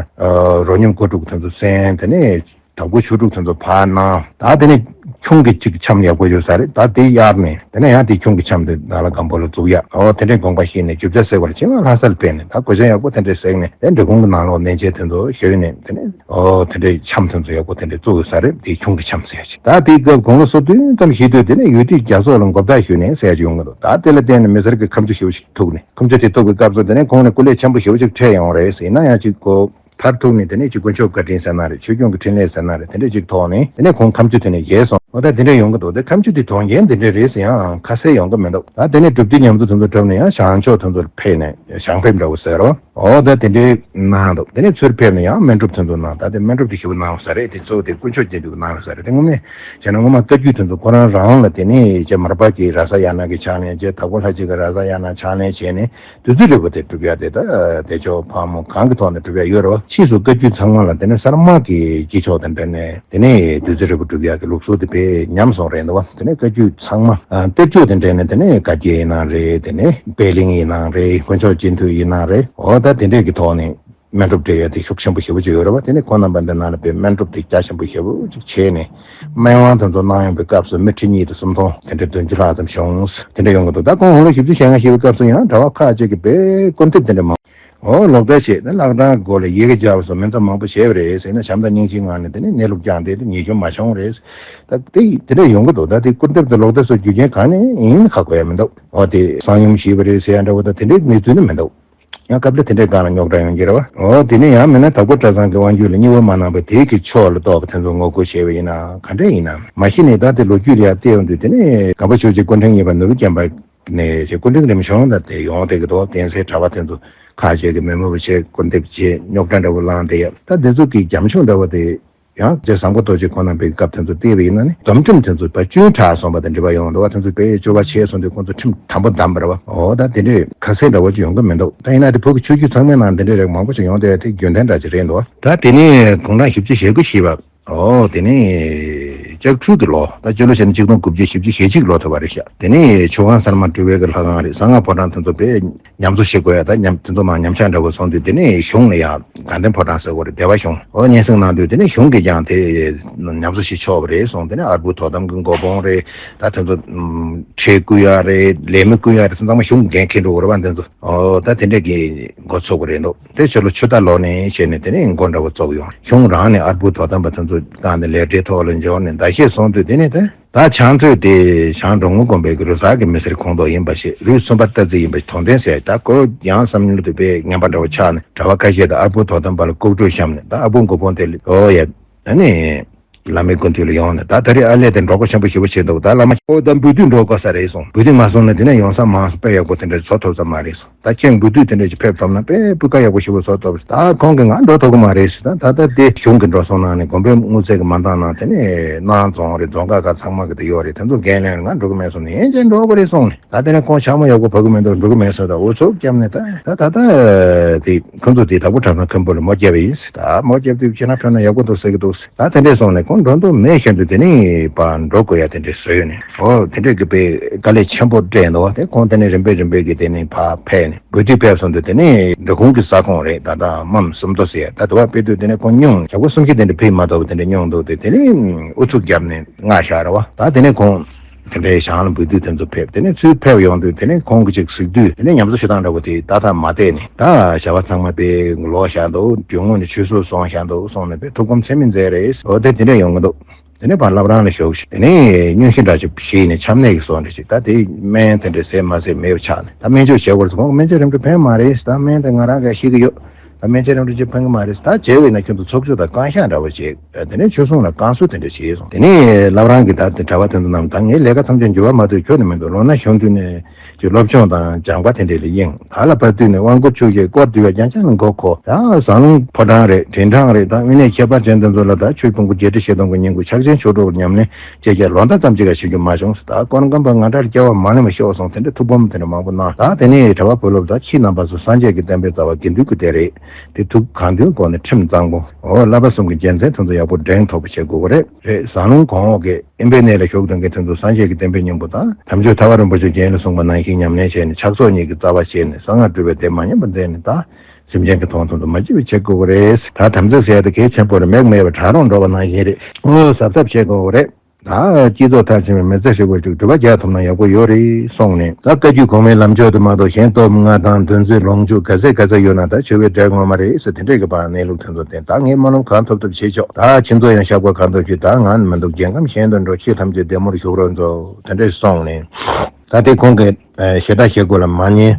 རོ་སྙོམས་སྐོར་དྲུག་དེ་ཚོ་གསན། དེ་ནས་དྭགས་པོ་ཆོས་དྲུག་དེ་ཚོ་ཕར་གནང་། ད་དེ་ནས་ཁྱུང་གི་གཅིག་འཆམ་ཡག་པོ་ཡོད་ས་རེད། ད་དེ་གཡར་ནས་དེ་ནས་ཡང་དེ་ཁྱུང་གི་འཆམ་དེ་ནང་ལ་སྒམ་པོ་ལ་བཙུགས་ཡ། ཨོ་དེ་འདྲའི་དགོངས་པ་བཞེས་ནས་རྒྱུ་ཆ་བསྲེགས་པར་ཕྱིན་ལ་ལྷ་སར་ཕེབས་ནས་ད་གོས་ཆེན་ཡག་པོ་དེ་འདྲས་བསྲེགས་ནས་དེ་འབྲི་གུང་གི་ནང་ལོགས་གནས་མཇལ་དེ་ཚོ་ཞུས་ནས་དེ་ནས་ཨོ་དེ་འདྲའི་འཆམ་དེ་ཚོ་ཡག་པོ་དེ་འདྲས་བཙུགས་ཡོད་ས་རེད། དེ་ཁྱུང་གི་འཆམ་ཟེར་ཡ་ཅིག་ད་དེའི་སྐབས་དགུང་ལོ་སོ་བདུན་ཙམ་བཞེས་དུས་དེ་ནས་ཡུལ་དུས་རྒྱ་སོག་ལ་མགོ་བཏགས་ཞུས་ནས་ཟེར་ཡ་ཅིག་ཡོང་གི་འདུག་ད་དེ་ལ་བརྟེན་ནས་མི་སེར་གྱི་ཁ་མཆུ་ཞེ་པོ་ཞིག་ཐུག་ནས་ཁ་མཆུ་དེ་ཐུག་པའི་སྐབས་སུ་དེ་ནས་ཁོང་ནས་སྐུ་ལས་ཆེན་པོ་ཞེ་པོ་ཞིག་འཕྲད་ཡོང་རེད་ཟེར་ན་ཡང་ཅིག་གོ་མཐར་ཐུག་ནས་དེ་ནས་ཅིག་དཀོན་མཆོག་བཀའ་དྲིན་ཟེར་ན་རེད། ཆོས་སྐྱོང་གི་ཕྲིན་ལས་ཟེར་ན་རེད། དེ་འདྲས་ཅིག་ཐོག་ནས་དེ་ནས་ཁོང་ཁ་མཆུ་དེ་ནས་རྒྱས་སོང་། འོ་ད་དེ་འདྲས་ཡོང་གི་འདུག་དེ་ཁ་མཆུ་དེ་དོན་རྐྱེན་དེ་འདྲས་རེད་ཟེར་ཡང་ཁ་གསལ་ཡོང་གི་མི་འདུག་ད་དེ་ནས་སྒྲུབ་སྡེ་ཉམས་གསོ་དེ་ཚོ་གྲུབ་ནས་ཡང་བྱང་ཕྱོགས་དེ་ཚོར་ཕེབས་ནས་བྱང་ཕེབས་འདྲ་བོ་ཟེར་རོ། འོ་ད་དེ་འདྲས་གནང་འདུག་དེ་ནས་ཚུར་ཕེབས་ནས་ཡང་སྨན་སྒྲུབ་དེ་ཚོ་གནང་། ད་དེ་སྨན་སྒྲུབ་དེ་ཞེ་པོ་གནང་བ་ས་རེད། དེ་ཚོ་དེ་དཀོན་མཆོག་རྗེས་འཇུག་གནང་བ་ས་རེད། དེ་ངོ་མས་བྱས་ན་ངོ་མ་བཀའ་བརྒྱུད་དེ་ཚོ་ཁོ་རང་རང་ལ་དེ་ནས་རྗེ་མར་པ་གི་ར་ས་ཡ་ན་གི་ཕྱག་ལེན་རྗེ་དྭགས་པོ་ལྷ་རྗེ་གི་ར་ས་ཡ་ན་ཕྱག་ལེན་བྱས་ནས། བདུད་རྩི་རིལ་བུ་དེ་སྒྲུབ་ཡ་དེ་ད་བདེ་མཆོག་ཕག་མོ་གང་གི་ཐོག་ནས་སྒྲུབ་ཡ་ཡོད་རེད་བ། ཕྱིས་སུ་བཀའ་བརྒྱུད་ཚང་མ་ལ་དེ་ནས་གསར་མ་གི་རྗེས་ཕྱོགས་དང་འབྲེལ་ནས་དེ་ནས་བདུད་རྩི་རིལ་བུ་སྒྲུབ་ཡ་གི་ལུགས་སྲོལ་དེ་དཔེ་ཉམས་སོང་རེད་འདུག་བ། དེ་ནས་བཀའ་བརྒྱུད་ཚང་མ་ཨ་གཏེར་ཆོས་དང་འབྲེལ་ནས་དེ་ནས་བཀའ་བརྒྱད་ཡིན་ན་རེད། དེ་ནས་པད་གླིང་ཡིན་ན་རེད། དཀོན་མཆོག་སྤྱི་འཐུས་ཡིན་ན་རེད། འོ་ད་དེ་འདྲས་ཀྱི་ཐོག་ནས། སྨན་སྒྲུབ་སྤྲད་ཡ་དེ་ཤུགས་ཆེན་པོ་ཞེ་པོ་ཅིག་ཡོད་རེད་བ། དེ་ནས་ཁོང་རྣམ་པ་འདི་ནང་ལ་དཔེ་སྨན་སྒྲུབ་དེ་རྒྱ་ཆེན་པོ་ཞེ་པོ་ཅིག་བྱས་ནས། སྨན་དབང་དེ་ཚོ་གནང་ཡོང་པའི་སྐབས་སུ་མི་ཁྲི་གཉིས་དང་སུམ་སྟོང་དེ་འདྲ་བདུན་ཅུ་ལྷག་ཙམ་བྱུང་། དེ་འདྲ་ཡོང་གི་འདུག་ད་ཁོང་ཧོར་ལོ་བཞི་བཅུ་ཞེ་ལྔ་བཞེས་པའི་སྐབས་སུ་ཡང་གྲྭ་པ་ཁག་ཅིག་གིས་དཔེ་སྐུར་འདེབས་དེ་འདྲ་མང་། ཨོ་ལོག་བསྡད་བྱས་ནས་ལག་གྲངས་སྒོ་ལ་ཡི་གེ་སྦྱར་བ་སོགས་མི་ཚང་མང་པོ་བྱས་པ་རེད་ཟེར་ན། བྱམས་དང་སྙིང་རྗེའི་ངང་ནས་དེ་ནས་གནས་ལུགས་བསྐྱངས་ཏེ་དེ་ཉེས་སྐྱོན་མ་བྱུང་བ་རེད། ད་དེ་དེ་འདྲ་ཡོང་གི་འདུག་ད་དེ་སྐུར་འདེབས་དང་ལོག་འདེབས་སོགས་རྒྱུ་རྐྱེན་གང་ནས་ཡིན་ཧ་གོ་ཡ་མི་འདུག་ཨོ་དེ་གསང་ཡུམ་བཞེས་པ་རེད་ཟེར་ཡ་འདྲ་བོ་དང་དེ་འདྲའི་གནས་ཚུལ་ནི་མི་འདུག་ཡང་སྐབས་ལ་དེ་འདྲའི་སྒང་ལ་རྙོག་དྲ་ཡོང་གི་རེད་བ། ཨོ་དེ་ནས་ཡང་མིན་ན་དྭགས་པོ་གྲྭ་ཚང་གི་དབང་སྒྱུར་ལ་མཉེས་པོ་མ་གནང་བས་དེ་གི་ཕྱོགས་ལ་གཏོགས་པ་དེ་ཚོ་ངོ་རྒོལ་བྱས་པ་ཡིན་ན་ག་འདྲ་ཡིན་ན། མ་གཞི་ནས་ད་དེ་ལོ་རྒྱུས་ལ་ཡང་བལྟས་ཡོང་དུས་དེ་ནས་སྒམ་པོ་ཆོས་རྗེ་སྐུ་ཕྲེང་གཉིས་པ་ནོར་བུ་རྒྱལ་འཕགས་ནས་ཅིག་སྐུ་ཕྲེང་རིམ་བྱོན་ད་དེ་ཡོང་བསྡད་ཀྱི་འདུག་གདན་སའི་གྲྭ་པ་དེ་ཚོ་ཁ་ཤས་ཀྱིས་མི་མོས་པ་བྱས་སྐུར་འདེབས་བྱས་རྙོག་དྲ་འདྲ་བོ་བསླངས་བསྡད་ཡ། ད་འདི་ཚོ་གི་རྒྱབ་ལྗོངས་འདྲ་བོ་དེ་ཡང་རྗེ་བཟང་པོ་རྡོ་རྗེ་ཁོང་རྣམ་པའི་སྐབས་དེ་ཚོ་བལྟས་པ་ཡིན་ན་ནི་སྡོམ་ཁྲིམས་དེ་ཚོ་ཕར་བཅུན་དྲག་སོང་བ་དང་འབྲེལ་བ་ཡོང་འདུག་བ། དེ་ཚོ་དཔེ་བཅོས་པ་བྱས་སོང་དུས་ཁོང་ཚོ་ཁྲིམས་དམ་པོ་བསྡམས་པ་རེད་བ། འོ་ད་དེ་འདྲས་ཁ་གསལ་འདྲ་བོ་ཅིག་ཡོང་གི་མི་འདུག་ད་ཡིན་ན་དེ་བོད་ཀྱི་ཆོས་བརྒྱུད་ཚང་མའི་ནང་དེ་འདྲས་རིགས་མང་པོ་ཅིག་ཡོང་བསྡད་ཡ་དེ་རྒྱུན་ལྡན་འདྲ་ཅིག་རེད་འདུག་ད་དེ་ནས་དགུང་གྲངས་བཞི་བཅུ་ཞེ་དགུ་བཞེས་པ། ཨོ་དེ་ནས་ལྕགས་སྦྲུལ་གྱི་ལོ། ད་སྤྱི་ལོ་བྱས་ན་ཆིག་སྟོང་དགུ་བརྒྱ་བཞི་བཅུ་ཞེ་གཅིག་ལོ་ཐུབ་པ་རེད་ཤག་དེ་ནས་ཆོས་ཁང་གསར་མ་སྤྲུལ་བའི་གི་ལྷ་ཁང་རེད། གསང་སྔགས་ཕོ་བྲང་དེ་ཚོ་དཔེ་ཉམས་གསོ་བྱེད་དགོས་ཡ། ད་ཉམས་དེ་ཚོ་མ་ཉམས་ཆག་འདྲ་བོ་སོང་དུས་དེ་ནས་གཞུང་ལ་ཡང་དགའ་ལྡན་ཕོ་བྲང་ཟེར་དགོས་རེད། སྡེ་པ་གཞུང་ཨོ་སྙན་སེང་གནང་དུས་དེ་ནས་གཞུང་གིས་ཀྱང་དེ་ཉམས་གསོ་ཞིག་ཆོག་པ་རེད་གསུངས། དེ་ནས་ཨར་བུ་དོ་དམ་གྱི་མགོ་དཔོན་རེད། ད་དེ་ཚོ་ཁྲལ་བསྐུར་ཡ་རེད། ལས་མི་བསྐུར་ཡ་རེད། ཚང་མ་གཞུང་འགན་འཁྱེར་འགྲོ་དགོས་རེད་བ། དེ་ཚོ་ཨོ་ད་དེ་འདྲས་ཀྱི་འགོ་ཚུགས་པ་རེད་འདུག་དེ་ཕྱི་ལོ་ཆུ་རྟ་ལོ་ནས་བྱས་ནས་དེ་ནས་འགོ་འདྲ་བོ་བཙུགས་ཡོང་། གཞུང་རང་ནས་ཨར་བུ་དོ་དམ་པ་དེ་ཚོ་བཏང་ནས་ལས་གྲྭའི་ཐོག་ལ་འབྱོར་ནས་ཟླ་ཤས་སོང་དུས་དེ་ནས་ད་ད་ཕྱག་མཛོད་དེ་བྱང་འབྲོང་ངུ་དགོན་པའི་གི་རུ་སར་གྱི་མི་སེར་ཁོངས་གཏོགས་ཡིན་པ་ཞིག་རུས་སུམ་པ་རྟ་རྫི་ཡིན་པ་ཞིག་དོན་ལྡན་ཟེར། ད་ཁོ་ཡང་བསམ་མནོ་དེ་དཔེ་ངན་པ་འདྲ་བོ་ཆགས་ནས་གྲྭ་པ་ཁ་ཤས་དང་ཨར་བུ་དོ་དམ་པ་ལ་ལྐོག་གྲོས་བཤམས་ནས། ད་ཨར་བུ་མགོ་དཔོན་དེ་ལ་ཨོ་ཡ་ཨ་ནི། བླ་མའི་སྐུ་མདུན་ལ་ཡོང་ནས། ད་ད་རེས་ཨ་ལས་དེ་འགྲོ་སྒོ་ཆེན་པོ་ཞེ་པོ་བྱེད་འདུག་ད་བླ་མ་ཨོ་ད་འབུལ་སྡུད་འགྲོ་དགོས་ས་རེད་གསུངས། འབུལ་སྡུད་མ་སོང་ན་དེ་ནས་ཡོང་ས་མང་སོང་། དཔེ་ཡག་པོ་དེ་འདྲ་བཟོ་ཐུབ་ས་མ་རེད་གསུངས། ད་ཁྱེད་འབུལ་སྡུད་དེ་འདྲ་ཞིག་ཕེབས་ཐུབ་ན་དཔེ་སྤུས་ཀ་ཡག་པོ་ཞེ་པོ་བཟོ་ཐུབ། ད་ཁོང་གིས་ང་འགྲོ་ཐུབ་ཀྱི་མ་རེད་ཟེར། ད་ད་ལྟ་དེ་གཞུང་གི་འགྲོ་སོང་གནང་ནས་དགོན་པའི་དངུལ་རྩིས་ཀྱི་མ་འདང་གནང་། དེ་ནས་གནང་རྫོང་རེད། རྫོང་ཁག་ཁག་ཚང་མ་གི་དེ་ཡོད་རེད། དེ་ཚོ་འགན་ལེན་ང་འགྲོ་གི་མེད་གསུངས་ནས། ཡིན་གཅིག་འགྲོ་དགོས་རེད་གསུངས་ནས། ད་དེ་ནས་ཁོང་ཕྱག་མོ་ཡག་པོ་བབས་ཀྱི་མི་འདུག་འགྲོ་གི་མེད་ཟེར། ད་ཨུ་ཚུགས་བརྒྱབ་ནས་ད་ད་ད་ད་དེ་ཁོང་ཚོ་དེ་དྭགས་པོ་གྲྭ་ཚང་མཁན་པོ་ལ་མོ་བརྒྱབ་པ་ཡིན་ཟེར། ད་མོ་བརྒྱབ་དུས་ཕྱི་ནང་ཕྱོགས་ན་ཡག་པོ་འདུག་ཟེར་གི་འདུག་ད་དེ་འདྲས་སོང་ནས་ཁོང་འགྲོ་འདུག་མེད་བཞིན་དུ་དེ་ནས་ཕར་འགྲོ་དགོས་ཡ་དེ་འདྲས་བཟོས་ནས། ཨོ་དེ་འདྲས་གི་དཔེ་དཀའ་ལས་ཆེན་པོ་སྤྲད་འདུག་དེ་ཁོང་དེ་ནས་རིམ་པས་རིམ་པས་ཀྱི་དེ་ནས་ཕར་ཕེབས་ནས་འབུལ་སྡུད་ཕེབས་སོང་དུས་དེ་ནས་འབྲི་གུང་གི་ས་ཁོངས་རེད། ད་ལྟ་འམ་སུམ་མདོ་ཟེར་ཡ། ད་དུ་བ་དཔེ་དུས་དེ་ནས་ཁོང་སྙུང་ཞག་པོ་སུམ་བཞི་དེ་འདྲས་ཕེབས་མ་ཐུབ་པ་དེ་འདྲས་སྙུང་འདུག་དེ་དེ་ནས་ཨུ་ཚུགས་བརྒྱབ་ནས་མངགས་བཞག་རེད་བ། ད་དེ་ནས་ཁོང་དེ་འདྲའི་ཞང་ལ་འབུལ་སྡུད་དེ་ཚོ་ཕེབས། དེ་ནས་ཚུར་ཕེབས་ཡོང་དུས་དེ་ནས་ཁོང་གི་ཅིག་གཟིགས་དུས་དེ་ནས་ཉམས་གསོ་ཞུ་སྟངས་འདྲ་བོ་དེ་ཏག་ཏག་མ་བལྟས་ནས། ད་བྱ་བ་ཚང་མ་དཔེ་ལོག་བཞག་འདུག་རྒྱུ་དངོས་ནས་ཆུད་ཟོས་སོང་བཞག་འདུག་གསུངས་ནས་དཔེ་ཐུགས་ཕམ་ཚད་མེད་མཛད་རེད། འོ་དེ་དེ་འདྲ་ཡོང་གི་འདུག་དེ་ནས་ཕར་བླ་བྲང་ལ་བཞུགས་ཤིག་དེ་ནས་སྙུན་གཞི་འདྲ་ཅིག་བཞེས་ནས་ཆམ་ནད་ཀྱི་སོ་འདྲ་ཅིག་ད་དེ་སྨན་དེ་འདྲ་ཟས་མ་ཟས་མེད་པ་ཆགས་ནས། ད་སྨན་བཅོས་བྱེད་དགོས་རེད་ཟེར། ཁོང་གིས་སྨན་བཅོས་རིམ་གྲོ་ཕན་མ་རེད། ད་སྨན་དེ་ང་རང་གིས་ཤེས་ཀྱི་ཡོད། ད་སྨན་བཅོས་རིམ་གྲོ་ཅིག་ཕན་གྱི་མ་རེད། ད་བྱས་པས་ན་ཁྱོད་ཚོ་ཚོགས་ཆོས་དང་བསྐང་བཤགས་འདྲ་བོ་བྱེད། དེ་ནས་ཆོས་སྲུང་ལ་བསྐང་གསོ་དེ་འདྲ་བྱས་སོང་། དེ་ནས་བླ་བྲང་གི་ད་དེ་གྲྭ་པ་དེ་ཚོ་རྣམས་ད་ངའི་ལས་ཀ་མཚམས་ཆད་འགྱུར་བ་མ་ཐུབ་ཁྱོན་ནས་མི་འདུག་ལོ་ན་གཞོན་དུས་ནས་ཀྱི་སློབ་སྦྱོང་དང་སྦྱངས་པ་དེ་འདྲ་ལ་གཡེང་། ད་ལ་བར་དུས་ནས་དབང་བསྐུར་ཆོས་བརྒྱད་སྐོར་བསྡུ་བའི་རྒྱང་ཆ་ནས་མགོ་འཁོར། ད་ཟངས་ལུང་ཕོ་བྲང་རེད། དྲིན་ཕྲང་རེད། ད་དབེན་གནས་ཁྱད་པར་ཅན་དེ་ཚོ་ལ་ད་ཆོས་ཕུང་པོ་བརྒྱད་ཁྲི་བཞི་སྟོང་གི་སྙིང་པོ་ཕྱག་ཆེན་མཆོག་སྤྲུལ་ཉམས་ལེན་བྱས་ཀྱང་ལོ་ཟླ་ཙམ་ཅིག་ལ་བྱེད་རྒྱུ་མ་བྱུང་། ད་སྐོར་རྐང་པ་ང་འདྲར་སྐྱེ་བ་མ་ལེན་པ་ཤོག་གསུངས། དེ་འདྲ་ཐུགས་ཕམ་དེ་འདྲ་མང་པོ་གནང་། ད་དེ་ནས་གྲྭ་པ་བུ་སློབ་ད་ཁྱེད་རྣམ་པ་ཚོ་སངས་རྒྱས་ཀྱི་བསྟན་པའི་རྩ་བ་དགེ་འདུན་གྱི་སྡེ་རེད། དེ་ཐུགས་གང་འདུན་སྒོ་ནས་ཁྲིམས་གཙང་པོ། འོ་བསླབ་པ་གསུམ་གྱི་རྒྱལ་མཚན་དེ་ཚོ་ཡག་པོ་སྒྲེང་ཐུབ་པ་བྱེད་དགོས་ཀྱི་རེད། རེད། ཟངས་ལུང་གོང་འོག་གི་དབེན་པའི་གནས་ལ་བཞུགས་གནང་མཁན་དེ་ཚོ་སངས་རྒྱས་ཀྱི་བསྟན་པའི་སྙིང་པོ་དང་དམ་ཆོས་ཐར་པ་རིན་པོ་ཆེ་རྒྱན་ལ་གསུངས་པ་ནང་བཞིན་ཉམས་ལེན་བྱས་ནས་ཕྱག་རྫོགས་གཉིས་ཀྱི་རྩ་བ་བྱས་ནས་གསང་སྔགས་སྒྲུབ་པའི་སྡེ་མ་ཉམས་པ་མཛད་ནས། ད་སེམས་ཅན་གྱི་དོན་དུ་མ་བྱེད་པ་བྱེད་དགོས་ཀྱི་རེད། ད་དམ་ཚིག་ཟེར་ཡ་དེ་གལ་ཆེན་པོ་རེད། མེད་མེད་པ་དྲག་རུང་འགྲོ་བ་ནང་བཞིན་རེད། ཨོ་གཟབ་གཟབ་བྱེད་དགོས་ཀྱི་རེད། ད་སྤྱི་ཚོགས་མཐར་ཕྱིན་པའི་མི་ཚེ་ཧྲིལ་པོ་ཅིག་སྒྲུབ་པ་རྒྱག་ཐུབ་ན་ཡག་པོ་ཡོད་རེད་གསུངས་ནས། ད་བཀའ་བརྒྱུད་གོང་མའི་ལམ་ཕྱོགས་དེ་མ་གཏོགས་གཞན་སྟོབས་ལྔ་དང་འདུལ་འཛིན་ལོངས་སྤྱོད་ག་ཚད་ག་ཚད་ཡོད་ན་ད་ཆོས་པའི་གྲལ་ངོ་མ་རེད་ཟེར། དེ་འདྲས་ཀྱི་བར་གནས་ལུགས་དེ་ཚོ་བསྟན། ད་ངས་སྨོན་ལམ་གང་ཐུབ་ཐུབ་བྱེད་ཆོག་ད་ཁྱེད་ཚོ་ཡང་བཤགས་པ་གང་ཐུབ་བྱེད། ད་ང་ནི་མི་འདུག་རྒྱལ་ཁམས་གཞན་དུ་འགྲོ། ཆོས་ཐམས་ཅད་བདེ་མོར་བཞུགས་རོགས་མཛོད། དེ་འདྲས་གསུངས་ནས། ད་དེ་ཁོང་གི་ཞལ་ཏ་ཞལ་གོ་ལ་མ་ཉན།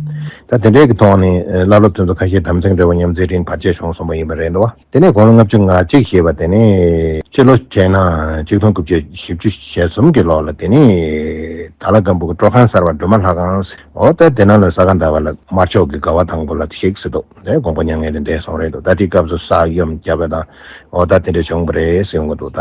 ད་དེ་འདྲས་ཀྱི་ཐོག་ནས་བླ་སློབ་དེ་ཚོ་ཁ་ཤས་དམ་ཚིག་འབྲེལ་བ་ཉམས་ཚད་རིང་བར་ཆད་བྱུང་སོང་བ་ཡིན་པ་རེད་འདུག་དེ་ནས་དགུང་ལོ་ལྔ་བཅུ་ང་གཅིག་བཞེས་པ་དེ་ནས་སྤྱི་ལོ་བྱས་ན་ཆིག་སྟོང་དགུ་བརྒྱ་བཞི་བཅུ་ཞེ་གསུམ་གྱི་ལོ་ལ་དེ་ནས་དྭགས་ལྷ་སྒམ་པོ་གི་སྤྲོ་ཁང་གསར་པ་སྒྲོལ་མ་ལྷ་ཁང་ཟེར། འོ་ད་དེ་ནང་ལ་ས་ག་ཟླ་བ་ལ་དམར་ཕྱོགས་ཀྱི་དགའ་བ་དང་པོ་ལ་གཤེགས་ཟེར་འདུག་དེ་དགོངས་པ་མྱ་ངན་ལས་འདས་སོང་རེད་འདུག་ད་དེ་སྐབས་སུ་ས་ཡོམ་བརྒྱབ་པ་དང་འོ་ད་དེ་འདྲ་བྱུང་བ་རེད་ཟེར་ཡོང་གི་འདུག་ད་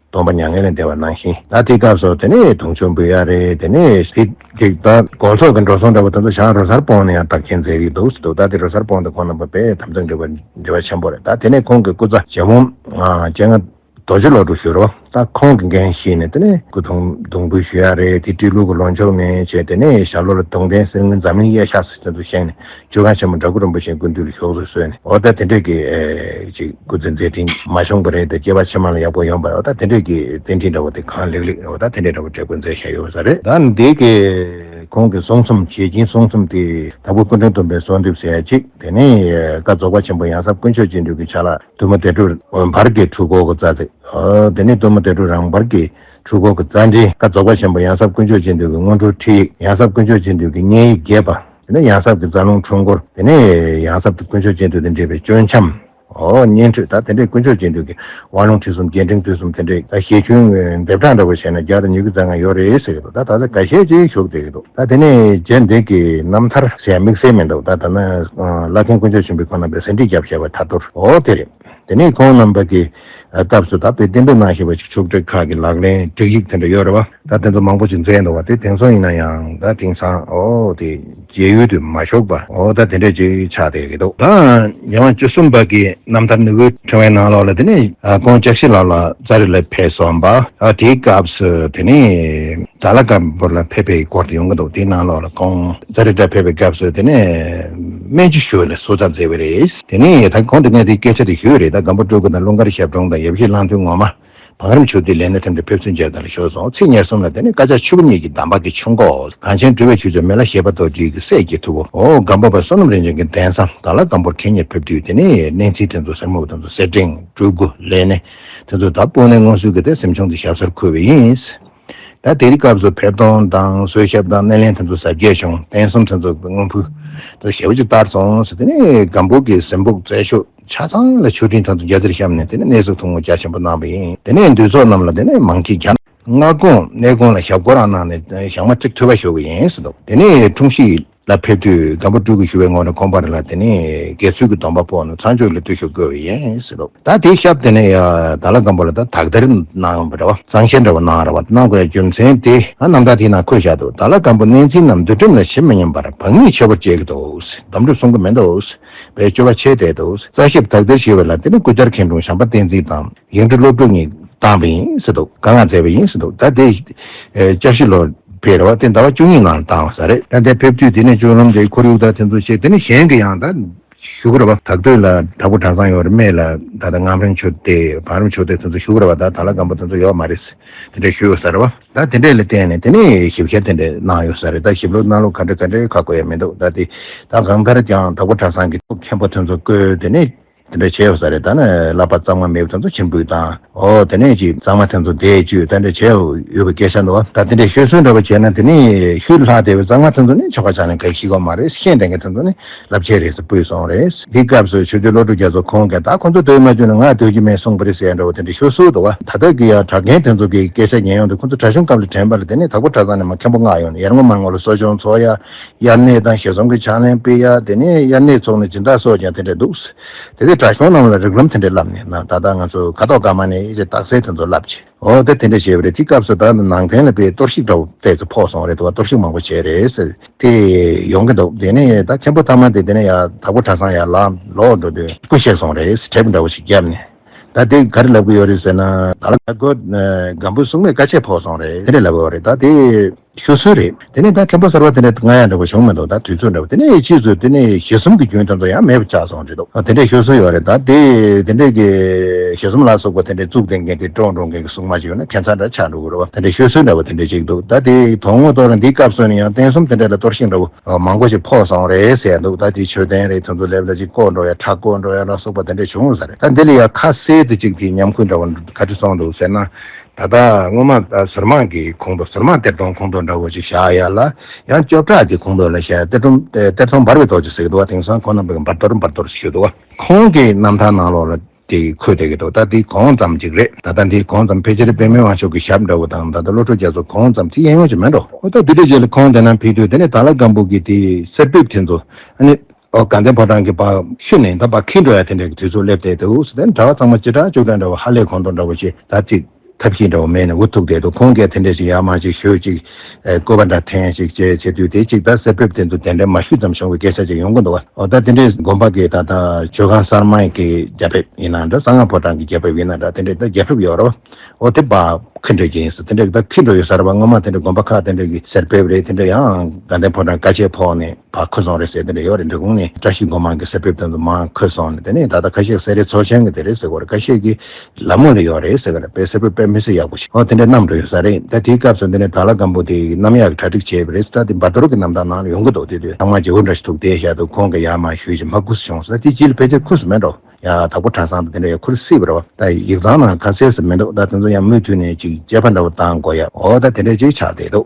སྟོན་པ་མྱ་ངན་ལས་འདས་པ་ནང་བཞིན་ད་དེ་སྐབས་སུ་དེ་ནས་དུང་ཆོས་འབུལ་ཡ་རེད། དེ་ནས་དེ་དེ་ད་སྒོ་ཚོགས་ཀྱི་འགྲོ་སོང་འདྲ་པོ་དེ་ཚོ་བྱང་རོ་བསྲང་སྤོང་ནས་ཡང་བདག་རྐྱེན་མཛད་ཀྱི་འདུག་ཟེར་འདུག་ད་དེ་རོ་བསྲང་སྤོང་དེ་ཁོང་རྣམ་པ་དཔེ་དམ་ཚིག་འབྲེལ་བ་འབྲེལ་བ་ཆེན་པོ་རེད། ད་དེ་ནས་ཁོང་གི་སྐུ་ཚ་ཇོ་མོ་སྤྱན་སྔ་ རྡོ་རྗེ་བློ་གྲོས་ཞུ་རོགས། ད་ཁོང་གི་འགན་བཞེས་ནས་དེ་ནས་སྐུ་གདུང་གདུང་འབུལ་ཞུ་ཡ་རེད། དེ་སྤྲེལ་ལུག་གི་ལོ་མཆོད་ནས་བྱས། དེ་ནས་ཞྭ་ལོ་ལ་གདུང་རྟེན་གསེར་དངུལ་འཛམ་གླིང་གཡས་ཤག་ཟེར་དེ་ཚོ་བཞེངས་ནས་ཇོ་ཁང་ཆེན་མོ་འདྲ་སྐུ་རིན་པོ་ཆེའི་སྐུ་མདུན་ལ་ཞུགས་སུ་གསོལ་ནས། འོ་ད་དེ་འདྲས་ཀྱི་ཨེ་ཅིག་སྐུ་ཚེ་མཛད་འཕྲིན་མ་བྱུང་བ་རེད། ད་སྐྱེ་བ་ཕྱི་མ་ལ་ཡག་པོ་ཡོང་བ། འོ་ད་དེ་འདྲས་ཀྱི་རྟེན་འབྲེལ་འདྲ་བོ་དེ་གང་ལེགས་ལེགས། འོ་ད་དེ་འདྲས་འདྲ་བོ་འབྲས་བུ་མཛད་བཞག་ཡོད་ས་རེད། ད་འདི་གི་ཁོང་གི་གསུང་རྩོམ་བྱེད་ཀྱིན་གསུང་རྩོམ་དེ་དྭགས་པོ་སྐུ་ཕྲེང་བདུན་པའི་གསོལ་འདེབས་ཟེར་ཡ་ཅིག་དེ་ནས་བཀའ་རྫོགས་པ་ཆེན་པོ་ཡང་ཟབ་དཀོན་མཆོག་སྤྱི་འདུས་ཀྱི་ཕྱག་ལ་ཐུན་མོང་དེ་སྒྲུབ་བར་གྱི་འཁྲུལ་འཁོར་གྱི་རྩ་ཚིག་དེ་ནས་ཐུན་མོང་དེ་སྒྲུབ་རང་བར་གྱི་འཁྲུལ་འཁོར་གྱི་རྩ་འགྲེལ། བཀའ་རྫོགས་པ་ཆེན་པོ་ཡང་ཟབ་དཀོན་མཆོག་སྤྱི་འདུས་ཀྱི་སྔོན་འགྲོའི་ཁྲིད་ཡིག་ཡང་ཟབ་དཀོན་མཆོག་སྤྱི་འདུས་ཀྱི་བསྙེན་ཡིག་རྒྱས་པ། དེ་ནས་ཡང་ཟབ་ཀྱི་རྩ་རླུང་འཁྲུལ་འཁོར། དེ་ནས་ཡང་ཟབ་ཀྱི་དཀོན་མཆོག་སྤྱི་འདུས་དང་འབྲེལ་བའི་གཅོད་འཆམ། འོ་བསྙེན་ཁྲིད། ད་དེ་འདྲའི་དཀོན་མཆོག་སྤྱི་འདུས་ཀྱི་དབང་ལུང་ཁྲིད་གསུམ་རྒྱས་འབྲིང་བསྡུས་གསུམ་དེ་འདྲའི་ད་ཞལ་ཆུང་ལྡེབ་གྲངས་འདྲ་བོ་བྱས་ན་བརྒྱ་དང་ཉི་ཤུ་རྩ་ལྔ་ཡོད་རེད་ཟེར་གྱི་འདུག་ད་ད་ལྟ་འགའ་ཤས་ཅིག་བཞུགས་བསྡད་ཀྱི་འདུག་ད་དེ་ནས་རྗེ་འདི་གི་རྣམ་ཐར་ཟེར་ཡ་དམིགས་བསལ་མི་འདུག་ད་ད་ནི་བླ་མཁན་དཀོན་མཆོག་ཆེན་པོས་ཁོང་རྣམ་པའི་ཟིན་བྲིས་བརྒྱབ་བཞག་པའི་ཐར་ཐོར་འོ་དེ་རེད། དེ་ནས་ཁོང་རྣམ་པ་གི་སྐབས་སུ་ད་དཔེ་གཏན་འབེབས་གནང་བཞིན་པ་ཅིག་ཆོག་ཁྲིགས་ཁག་གི་ལག་ལེན་སྒྲིག་ཡིག་དེ་འདྲ་ཡོད་རེད་བ། ད་དེ་ཚོ་མང་པོ་ཅིག་མཛད་འདུག་བ། དེ་དེང་སང་ཡིན་ན་ཡང་ད་དེང་སང་འོ་དེ་མཇལ་ཡུལ་དུ་མ་ཞུགས་པ་འོ་ད་དེ་འདྲ་ཅིག་ཆགས་བསྡད་ཀྱི་འདུག་ད་ཉི་མ་བཅུ་གསུམ་པ་གི་རྣམ་ཐར་ནུ་བོའི་ཕྲེང་བའི་ནང་ལོགས་ལ་དེ་ནས་ཨ་ཁོང་ལྕགས་བཞི་ལ་ལ་ཙཱ་རི་ལ་ཕེབས་སོང་བ། ཨ་དེའི་སྐབས་སུ་དེ་ནས་དྭགས་ལྷ་སྒམ་པོ་ལ་ཕེབས་པའི་སྐོར་དེ་ཡོང་གི་འདུག་དེའི་ནང་ལོགས་ལ་ཁོང་ཙཱ་རི་ཏྲ་ཕེབས་པའི་སྐབས་སུ་དེ་ནས་སྨན་ཆུ་ཞོལ་ལ་གསོལ་ཚར་མཛད་པ་རེད། དེ་ནས་ད་གོང་དུ་ངས་དེའི་སྐད་ཆ་དེ་ཞུས་རེད། ད་སྒམ་པོ་སྤྲུལ་སྐུ་དང་ཀླུ་མཁར་ཞབས་དྲུང་དང་ཡབ་གཞིས་གླང་མཐུ་ངོ་མ། བང་རིམ་ཆོས་སྡེའི་ལས་སྣེ་ཐམས་ཅད་ཕེབས་བསུ་མཇལ་དར་ལ་ཞུགས་སོང་། ཚེས་ཉེར་གསུམ་ལ་དེ་ནས་བཀའ་ཕྱག་ཆུ་བོ་གཉིས་ཀྱི་གདམས་པ་གི་ཆུ་འགོ། གངས་ཅན་སྤྲུལ་པའི་ཆོས་སྐྱོང་མི་ལ་བཞད་པ་རྡོ་རྗེ་གི་སྲས་ཀྱི་ཐུ་བོ། འོ་སྒམ་པོ་པ་བསོད་ནམས་རིན་ཆེན་གྱི་གདན་ས་དྭགས་ལྷ་སྒམ་པོར་ཁྲིད་གཉེར་ཕེབས་དུས་དེ་ནས་གནས་ཚུལ་དེ་ཚོ་ཟུར་མོ་དེ་ཚོ་གསེར་ཕྲེང་སྤྲུལ་སྐུ་ལས་སྣེ་དེ་ཚོ་ད་དཔོན་གནས་སྔོན་སྲོལ་གྱི་དེ་གཟིམ་ཆུང་དེ་ཞབས་སར་འཁོད་པ་ཡིན། ད་དེ་རིང་སྐབས་སུ་ཕེབས་སྟངས་དང་གསོལ་ཞབས་དང་སྣེ་ལེན་དེ་ཚོ་གཟབ་རྒྱས་བྱུང་། རྟེན་གསུམ་དེ་ཚོ་དངོས་ཕུད་དུ་ཞེ་པོ་ཅིག་བསྟར་སོང་ཟེར། དེ་ནས་སྒམ་པོ་གི་གཟིམ་ཕུག་རྩེ་ཤོག་ཆ་ཚང་ལ་མཆོད་སྤྲིན་དེ་ཚོ་རྒྱ་ཆེར་བཤམས་ནས་དེ་ནས་གནས་གཟིགས་ཐུན་མོང་རྒྱ་ཆེན་པོ་གནང་བ་ཡིན། དེ་ནས་འདུས་ཚོགས་རྣམས་ལ་དེ་ནས་མང་ཁྲིད་བརྒྱ། སྔ་དགོང་གནས་དགོང་ལ་ཞབས་སྐོར་རང་གནང་ནས་ཞག་མ་གཅིག་ཐུབ་པ་ཞུ་གི་ཡིན་ཟེར་འདུག་དེ་ནས་འཁྲུངས་གཞིས་ལ་ཕེབས་དུས་སྒམ་པོ་སྤྲུལ་སྐུ་ཞུ་བའི་ངོ་ནས་ཁོང་པ་རེ་ལ་དེ་ནས་དགེ་ཚུལ་གྱི་སྡོམ་པ་ཕོག་ནས་ཚངས་སྤྱོད་ལ་བརྟུལ་ཞུགས་བསྐུལ་བ་ཡིན་ཟེར་འདུག་ད་དེའི་ཞབས་དེ་ནས་ཡ་དྭགས་ལྷ་སྒམ་པོ་ལ་ད་དག་སྡེར་གནང་ཡོང་བ་རེད་བ། གཙང་བཤད་འདྲ་བོ་གནང་རེད་བ། གནང་དགོས་ཡ་རྒྱུ་མཚན་དེ་ཨ་རྣམ་ཐར་དེའི་ནང་འཁོད་བཞག་འདུག་དྭགས་ལྷ་སྒམ་པོ་གནས་ཚུལ་རྣམས་འདུལ་ཁྲིམས་ལ་ཞིབ་མི་ཉན་པར་བག་ཉིད་མཆོད་པར་བྱེད་ཀྱི་འདུག་དམ་ཕྲུག་སྲུང་གི་མི་འདུག་བའི་སྤྱོད་པ་ཆེ་དེ་འདུག་རྩ་ཞིབ་དག་སྡེར་ཞུས་པ་ལ་དེ་ནི་སྐུ་བཅར་མཁན་དྲུང་བྱམས་པ་བསྟན་འཛིན་དང་། ཡིག་འབྲུ་སློབ་ཕྲུག་གཉིས་བཏང་བ་ཡིན་ཟེར་འདུག་བཀའ་མངགས་མཛད་པ་ཡིན་ཟེར་འདུག་ད་དེ་ཨེ་བཅའ་གཞི་ལོ་ཕེབས་རེད་བ། དེ་ཟླ་བ་བཅུ་གཉིས་ནང་ལ་བཏང་བ་ས་རེད། ད་དེ་ཕེབས་དུས་དེ་ནས་ཆུ་ལམ་དེ་ཁོར་ཡུག་དང་དེ་ཚོ་བཤད། དེ་ནས་གཞན་གྱི་ཡང་ད་ཞུ་གི་རེད་བ། དྭགས་སྟོད་ལ་དྭགས་པོ་གྲྭ་ཚང་ཡོད་རེད། སྨད་ལ་ད་ལྟ་ངམ་རིང་ཆོས་སྡེ་བང་རིམ་ཆོས་སྡེ་དེ་ཚོ་ཞུ་གི་རེད་བ། ད་དྭགས་ལྷ་སྒམ་པོ་དེ་ཚོ་ཡོད་མ་རེད། དེ་འདྲ་ཞུས་ཡོད་ས་རེད་བ། ད་དེ་འདྲས་ལ་བརྟེན་ནས་དེ་ནས་ཞིབ་བཤེར་དེ་འདྲས་གནང་ཡོད་ས་རེད། ད་ཞིབ་ཀློག་གནང་ལུགས་ག་འདྲ་ག་འདྲས་ཁག་པོ་ཡང་མི་འདུག་ད་དེ་ད་གང་ལྟར་ཀྱང་དྭགས་པོ་གྲྭ་ཚང་གི་མཁན་པོ་དེ་ཚོ་བསྐོས། དེ་ནས་དེ་འདྲ་བྱས་ཡོད་ས་རེད། ད་ནི་བསླབ་པ་གཙང་མ་མེད་པ་དེ་ཚོ་ཕྱིར་འབུད་བཏང་། འོ་དེ་ནས་ཅིག་གཙང་མ་དེ་ཚོ་འདས་བཅུག་ད་འདྲ་བྱས་ཡོད་པའི་སྐད་ཆ་འདུག་ད་དེ་འདྲའི་ཤོད་སྲོལ་འདྲ་པོ་བྱས་ན་དེ་ནས་ཤུལ་ལྷག་བསྡད་པའི་གཙང་མ་དེ་ཚོ་ནི་ཆོ་ག་ཕྱག་ལེན་ག་ཤེས་ཀྱི་མ་རེད། ཤེས་ལྡན་གྱི་དེ་ཚོ་ནི་བསླབ་བྱའི་རིགས་སུ་ཕུལ་སོང་རེད། འདིའི་སྐབས་སུ་ཆོས་རྗེ་བློ་གྲོས་རྒྱ་མཚོ་ཁོང་གིས་ད་ཁོ་ཚོ་སྡོད་མ་བཅུག་ན་ང་སྡོད་ཀྱི་མེད་གསུངས་པ་རེད་ཟེར་ཡ་འདྲ་པོ་དེ་འདྲ་ཤོད་སྲོལ་འདུག་བ། ད་ལྟ་གི་ཡ་གྲྭ་རྒན་དེ་ཚོ་གིས་སྐད་ཆ་ཉན་ཡོང་དུས་ཁོ་ཚོ་གྲྭ་གཞུང་སྐབས་ལ་དྲན་པ་ལ་དེ་ནས་དྭགས་པོ་གྲྭ་ཚང་ནས་མ་མཁན་པོ་མངགས་ཡོང་ནས་ཡར་ངོ་མར་ངོ་ལ་གསོ་སྦྱོང་འཚོགས་ཡ། དབྱར་གནས་དང་ཞལ་འཛོམས་ཀྱི་ཕྱག་ལེན་སྤེལ་ཡ། དེ་ནས་དབྱར་གནས་ཚོགས་ནས་སྦྱིན་བདག་གསོག་ཀྱང་དེ་འདྲ་འདུག་དེ་ཚོས་གྲྭ་གཞུང་རྣམས་ལ་རིགས་ལམ་དེ་འདྲ་བསླབས་ནས་ན་ད་ལྟ་ང་ཚོ་ཁ་དོག་དཀར་དམར་ནས་ཡི་གེ་རྟགས་གསལ་དེ་ཚོ་བསླབས་བྱས། འོ་ད་དེ་འདྲ་བྱས་པ་རེད། དེ་སྐབས་སུ་ད་ནང་བསྟན་ལ་དཔེ་གཏོར་བཤིག་འདྲ་བོ་ཏོག་ཙམ་ཕོག་སོང་རེད་འདུག་བ། གཏོར་བཤིག་མང་པོ་བྱས་རེད་ཟེར་དེ་ཡོང་གི་འདུག་དེ་ནས་ད་མཁན་པོ་ཐ་མ་དེ་དེ་ནས་ཡ་དྭགས་པོ་གྲྭ་ཚང་ཡར་ལངས་ལོག་འགྲོ་དུས་སྐུ་གཤེགས་སོང་རེད་ཟེར་དྲེགས་པ་འདྲ་བོ་ཞིག་བརྒྱབ་ནས། ད་དེ་ག་རེ་ལབ་གི་ཡོད་རེད་ཟེར་ན། ད་ལ་ད་གོ་སྒམ་པོ་སྲུང་མས་བཀའ་ཆད་ཕོག་སོང་རེད། དེ་འདྲ་ལབ་ཡོད་རེད། ད་དེ་ཤོད་སྲོལ་རེད། དེ་ནས་ད་མཁན་པོ་གསར་པ་དེ་འདྲ་ང་ཡང་འདྲ་པོ་བྱུང་མི་འདུག་ད་དུས་ཚོད་འདྲ་པོ་དེ་ནས་ཕྱིས་སུ་དེ་ནས་ཞེ་གསུམ་གྱི་རྒྱུན་དེ་ཚོ་ཡང་མེད་པ་ཆགས་སོང་རེད་འདུག་ཨ་དེ་འདྲའི་ཤོད་སྲོལ་ཡོད་རེད། ད་དེ་དེ་འདྲའི་གི་ཞེ་གསུམ་ལ་སོགས་པ་དེ་འདྲའི་བཙུགས་བསྡད་མཁན་དེ་སྤྲོ་འགྲོ་མཁན་གྱི་སྲུང་མ་ཅིག་ཡོད་ན་ཁྱད་མཚར་འདྲ་ཆགས་འགྲོ་གི་རེད་བ། དེ་འདྲའི་ཤོད་སྲོལ་འདྲ་པོ་དེ་འདྲ་ཅིག་འདུག་ད་དེ་དོན་དངོས་ཐོག་ལ་འདིའི་སྐབས་སུ་ནི་ཡང་རྟེན་གསུམ་དེ་འདྲ་ལ་གཏོར་བཤིག་འདྲ་པོ་མང་པོ་ཞིག་ཕོག་སོང་རེད་ཟེར་འདུག་ད་དེ་མཆོད་རྟེན་རེད། དེ་ཚོ་སླེབས་ལ་ཅིག་བཀོག་འགྲོ་ཡ་ཁྲག་བཀོག་འགྲོ་ཡ་ལ་སོགས་པ་དེ་འདྲ་བྱུང་ཡོད་ས་རེད། ད་འདི་ལ་ཡ་ཁ་གསལ་དུ་ཅིག་དེ་ཉམས་ཁུལ་འདྲ་པོ་ག་རེ་སོང་འདུག་ཟེར་ན། ད་ལྟ་སྔོན་མ་ཟུར་མང་གི་ཁོངས་གཏོགས་ཟུར་མང་གཏེར་སྟོན་ཁོངས་གཏོགས་འདྲ་བོ་ཅིག་བཞག་ཡ་ལ། ཡང་སྐྱོབ་གྲགས་ཀྱི་ཁོངས་གཏོགས་ལ་བཞག་ཡ་གཏེར་སྟོན་གཏེར་སྟོན་འབར་བའི་རྡོ་རྗེ་ཟེར་གི་འདུག་བ། དེང་སང་ཁོང་རྣམ་པས་འབར་གཏོར་འབར་གཏོར་ཞུ་འདུག་བ། ཁོང་གི་རྣམ་ཐར་ནང་ལོགས་ལ་དེ་འཁོད་བསྡད་ཀྱི་འདུག་ད་དེ་གོང་ཙམ་ཅིག་རེད། ད་ལྟ་འདི་གོང་ཙམ་ཕལ་ཆེར་པདྨའི་དབང་ཕྱུག་གི་ཞབས་འདྲ་བོ་དང་ད་ལྟ་བློ་གྲོས་རྒྱ་མཚོ་གོང་ཙམ་དེ་གཡས་གཡོན་ཅིག་མེད་འགྲོ། འོ་ད་འདི་འདྲ་ཅིག་ལ་ཁོང་དེ་ན་ཕེབས་དུས་དེ་ནས་དྭགས་ལྷ་སྒམ་པོ་གི་དེ་གསེར་ཕུད་དེ་ཚོ་ཨ་ནི། ཨོ་དགའ་ལྡན་ཕོ་བྲང་གི་བར་ཤུལ་ནས་ད་བར་འཁྱེར་འགྲོ་ཡ་དེ་འདྲའི་དུས་ཚོད་སླེབས་བསྡད་འདུག་ཟེར། དེ་གྲྭ་པ་ཚང་མ་སྤྱི་བྲག་ལྕགས་ལྡན་འདྲ་བོ་ཧ་ལས་གོང་མཐོ་འདྲ་བོ་ཞིག་ད་ཅིག་ ཐབས་ཤེས་འདྲ་བོ་མེད་ནས་འུ་ཐུག་བསྡད་འདུག་ཁོང་གིས་དེ་འདྲ་ཞིག་ཡར་མར་ཞིག་ཞུས་ཅིག་ཨེ་བསྐུལ་བ་འདྲ་འཐེན་ཞིག་བྱས་བྱེད་དུས་དེ་ཅིག་ད་གསར་འབེབས་དེ་ཚོ་དེ་འདྲ་མ་ཞུས་ཙམ་བྱུང་བའི་སྐད་ཆ་ཅིག་ཡོང་གི་འདུག་བ། འོ་ད་དེ་འདྲའི་དགོན་པ་གི་ད་ལྟ་ཇོ་ཁང་གསར་མ་གི་རྒྱ་ཕེབས་ཡིན་ན་འདྲ། གསང་སྔགས་ཕོ་བྲང་གི་རྒྱ་ཕེབས་ཡིན་ན་འདྲ། དེ་འདྲའི་ད་རྒྱ་ཕེབས་ཡོད་རེད་བ། འོ་དེ་ཕར་འཁྱེར་འགྲོ་གི་ཡིན་ཟེར། དེ་འདྲ་གི་ད་འཁྱེར་འགྲོ་ཡོད་ས་རེད་བ། སྔོན་མ་དེ་འདྲ་དགོན་པ་ཁག་དེ་འདྲ་གི་གསར་འབེབས་རེད། དེ་འདྲ་ཡང་དགའ་ལྡན་ཕོ་བྲང་དཀའ་སྤྱད་ཕོག་ནས་ཕར་འཁྱེར་སོང་རེད་ཟེར། དེ་འདྲ་ཡོད་རེད། འབྲི་གུང་ནས་བཀྲ་ཤིས་སྒོ་མང་གི་གསར་འབེབས་དེ་ཚོ་མར་འཁྱེར་སོང་ནས། དེ་ནས་ད་ལྟ་ཁ་ཤས་གསེར་རི་ཚོ་ཆེན་གི་དེ་རེད་ཟེར་གོ་རེད། ཁ་ཤས་ཀྱིས་ལ་མོ་ལ་ཡོད་རེད་ཟེར་གི་རེད། དཔེ་གསར་འབེབས་དཔེ་མི་སྲིད་ཡག་པོ་ཞིག་འོ་དེ་འདྲ་བསྣམས་འགྲོ་ཡོད་ས་རེད། ད་དེའི་སྐབས་སུ་འདི་ནས་དྭགས་ལྷ་སྒམ་པོ་དེ་གནམ་ཡག་གི་གྲ་སྒྲིག་བྱས་པ་རེད། ད་དེ་བར་དོ་རུ་གི་རྣམ་ཐར་ནང་ལ་ཡོང་གི་འདུག་དེ་དུས་ཚང་མ་བརྗེ་བོ་འདྲ་ཞིག་འདུག་བསྡད་བཞག་འདུག་ཁོང་གིས་ཡར་མར་ཞུས་ཤིག་མ་དགོས་བྱུང་ཟེར། དེ་རྗེས་ལ་ཕལ་ཆེར་ཁུ་སུ་མེད་འགྲོ། ཡ་དྭགས་པོ་གྲྭ་ཚང་དང་དེ་འདྲ་ཡ་ཁུར་སྲིད་པ་རེད་བ། ད་ཡིག་ཚང་ནང་ཁ་གསལ་སུ་མི་འདུག་ད་དེ་ཚོ་ཡང་མུ་མཐུད་ནས་ཅིག་དཔྱད་པ་འདྲ་བོ་བཏང་དགོས་ཡ། འོ་ད་དེ་འདྲ་ཅིག་ཆགས་བསྡད་འདུག